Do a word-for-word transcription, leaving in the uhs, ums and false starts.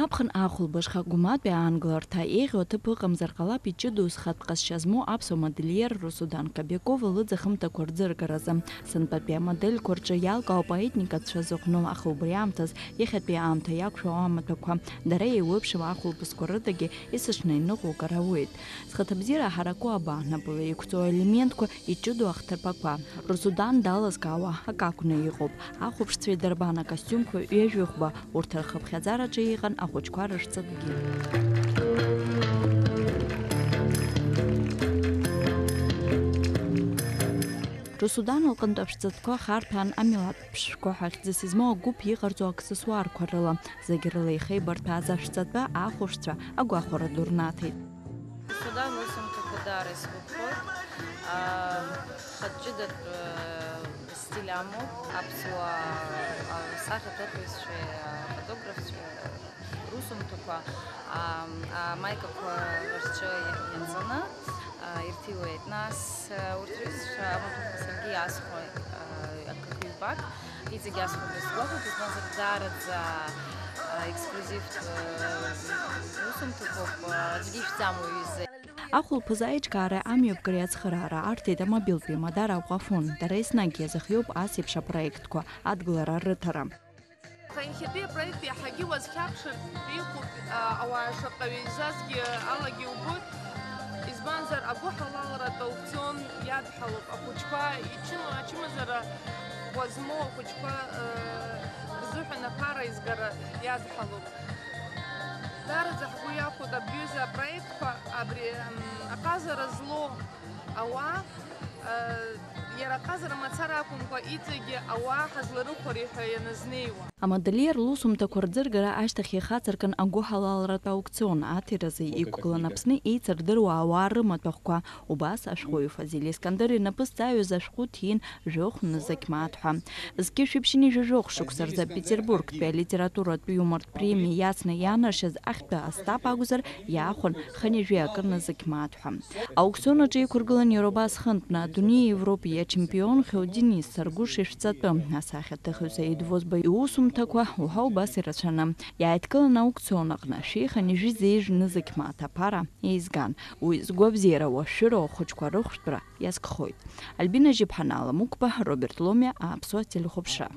Аԥхын ахәылбыҽха гәматәи аангыларҭа еиӷьу аҭыԥ ыҟамзар ҟалап иҷыдоу зхатә ҟазшьа змоу аԥсуа модельер Русудан Кобякова лыӡахымҭақәа рӡыргаразы. Сынтәатәи амодельқәа рҿы иалкаауп аетникатә цәа зыҟәну, аха убри аамҭаз иахьатәи аамҭа иақәшәо амаҭәақәа. Дара еиуеиԥшым ахәылбысқәа рыдагьы есыҽны иныҟәо акыр ауеит. Зхаҭабзиара ҳараку абаа напыла иқәҵоу аелементқәа, иҷыдоу ахҭырԥақәа. Русудан далазкаауа акы акәны иҟоуп. Ахәаԥшцәа идырбан акостиумқәа ҩажәихәба, урҭ рхыԥхьаӡараҿы иҟан ахәыҷқәа рышәҵатәгьы. Русудан лҟынтә аԥшӡатәқәа харҭәаан амилаҭтә ԥшшәқәа ҳәа хьӡыс измоу агәыԥ иҟарҵо аксессуарқәа рыла, зегь рыла ихеибарҭәааз ашәҵатәы ахәаԥшцәа агәахәара ду рнаҭеит. Русудан лусумҭақәа даара исгәаԥхоит. Аа, хатә ҷыдатә, э, стиль амоуп, аԥсуа, а, сахьаҭыхҩцәеи, а, фотографцәеи, русумҭақәа, а, амаикақәа рҿы ианҵаны, а, ирҭиуеит. Нас, а, урҭ рҩызцәа амаҭәақәа саргьы иасхәоит, а, акык-ҩбак. Иҵегь асҳәоит, сгәаҟуеит, избанзар, даараӡа, а, ексклюзивтә, а, усумҭақәоуп, а, аӡәгьы ишәӡам уаҩы изы. Ахәылԥаз аиҿкаареи амҩаԥгареи ацхыраара арҭеит амобилтәи Мадара Аҟәафон. Дара еснагь иазыхиоуп ас еиԥш апроектқәа адгылара рыҭара. Аха иахьатәи апроект иаҳагьы уазхьаԥшыртә иҟоуп, а, ауаа шаҟаҩы изазгьы алагьы убоит. Избанзар, агәыҳалалратә аукцион иадҳәалоуп, ахәыҷқәа ичыма-, ачымазара ӷәӷәа змоу ахәыҷқәа, э, рзыҳәан аԥара изгара иадҳәалоуп. Даараӡа ҳгәы иахәоит абри аҩыза апроектқәа, абри, м, аҟазара злоу ауаа, э, иара аҟазара мацара акәымкәа, иҵегьы ауаа ҳазларыхәари ҳәа ианазнеиуа. Амодельер лусумҭақәа рӡыргара ашьҭахь ихацыркын агәыҳалалратә аукцион аҭиразы иқәгылан Аԥсны еицырдыруа ауаа рымаҭәахәқәа. Убас ашәҟәыҩҩы Фазиль Искандер инапы зҵаҩыз ашәҟәы ҭиин, жәохә нызқь мааҭ ҳәа. Зқьышә ԥшьынҩажәи жәохә шықәса рзы Петербургтәи алитературатә иумортә премиа иацны иаанаршьаз ахьтәы астап акәзар, иаахәан хынҩажәи акы нызқь мааҭ ҳәа. Аукцион аҿы иқәыргылан иара убас хынтәны адунеи Европеи ачемпион Хьоу Денис Саргәыш ишәҵатәы, асахьаҭыхҩы Саид Возба иусумҭақәа уҳәа убас ирацәаны. Иааидкыланы аукцион аҟны шәи хынҩажәи зеижә нызқь мааҭ аԥара еизган. Уи згәабзиара уашәшәыроу ахәыҷқәа рыхәшәтәра иазкхоит. Альбина Жьыԥҳа, Нала Мықәба, Роберт Ломиа, Аԥсуа телехәаԥшра.